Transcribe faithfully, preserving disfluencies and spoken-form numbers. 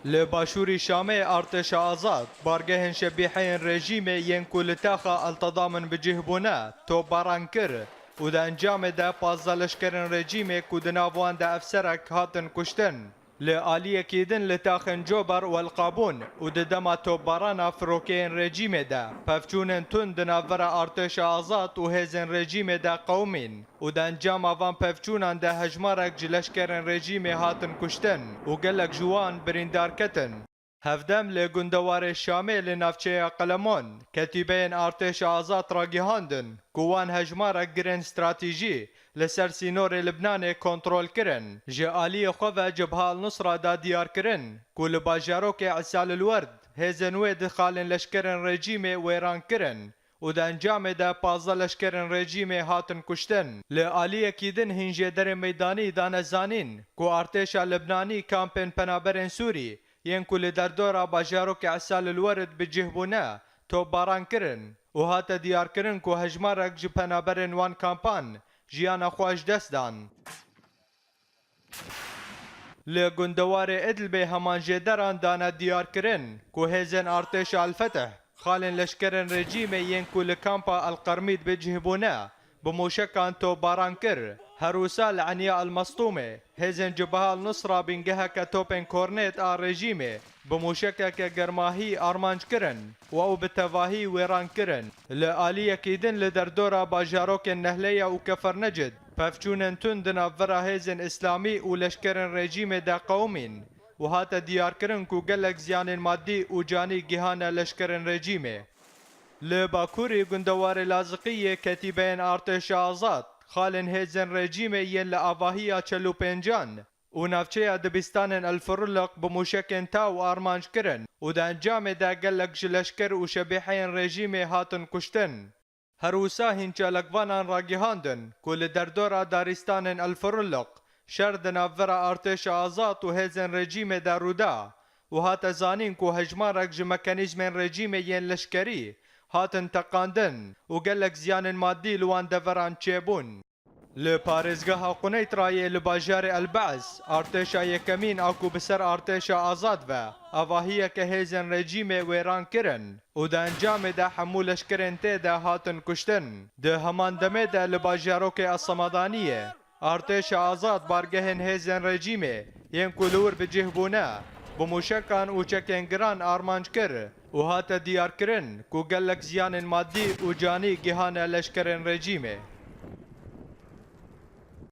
Li başûrî Şamê artêşa azad bargehên şebîheyên rejîmê yên ku li taxa El Tadamin bi cih bûne topbaran kir û di encamê de pazdeh leşkerên rejîmê ku di nav wan de efserek hatin kuştin. Li aliyekî din li taxên Cober û El Qabûn û di dema topbarana firokeyên rejîmê de pevçûnên tund di navbera artêşa azad û hêzên rejîmê de qewimîn û di encama van pevçûnan de hejmarek ji leşkerên rejîmê hatin kuştin û gelek ji wan birîndar ketin. Hevdem li gundewarê Şamê li navçeya Qelemon, ketîbeyên artêşa azad ragihandin ku wan hejmarek girên stratejî li ser sînorê Libnanê kontrol kirin. Ji aliyê xwe ve Cebha El Nusra da diyar kirin ku li bajarokê Îsal El Werd hêzên wê di xalên leşkerên rejîmê wêran kirin û di encamê de pazdeh leşkerên rejîmê hatin kuştin. Li aliyekî din hîn jêderên meydanî dane zanîn ku artêşa Libnanî kampên penaberên Sûrî yên ku li derdora bajarokê Îsal El Werd bi cih bûne topbaran kirin û hate diyarkirin ku hejmarek ji penaberên wan kampan jiyana xwe ji dest dan. Li gundewarê Idlibê heman jêderan dane diyarkirin ku hêzên artêşa El Fetih xalên leşkerên rejîmê yên ku li kampa El Qermîd bi cih bûne bi mûşekan topbaran kir. Her wisa li Enya El Mestûmê hêzên Cebha El Nusra bingeheke topên kornêt a rejîmê bi mûşekeke germahî armanc kirin û ew bi tevahî wêran kirin. Li aliyekî din li derdora bajarokên Nehleya û Kefer Necid pevçûnên tund di navbera hêzên îslamî û leşkerên rejîmê de qewimîn û hate diyarkirin ku gelek ziyanên madî û canî gihane leşkerên rejîmê. Li bakurî gundewarê Laziqiyê ketîbeyên artêşa azad xalên hêzên rejîmê yên li avahiya Çel û Pêncan û navçeya dibistanên El Furulliq bi mûşekên taw armanc kirin û di encamê de gelek ji leşker û şebîheyên rejîmê hatin kuştin. Her wisa hîn çalakvanan ragihandin ku li derdora daristanên El Furulliq şer di navbera artêşa azad û hêzên rejîmê de rû da û hate zanîn ku hejmarek ji mekanîzmên rejîmê yên leşkerî hatin teqandin û gelek ziyanên madî li wan deveran çêbûn. Li parêzgeha Quneydra yê li bajarê El Be'z, artêşa yekemîn a ku bi ser artêşa azad ve avahiyeke hêzên rejîmê wêran kirin û di encamê de hemû leşkerên tê de hatin kuştin. Di heman demê de li bajarokê Esemadaniyê artêşa azad bargehên hêzên rejîmê yên ku li wir bi cih bûne bi mûşekan û çekên giran armanc kir û hate diyarkirin ku gelek ziyanên madî û canî gihane leşkerên rejîmê.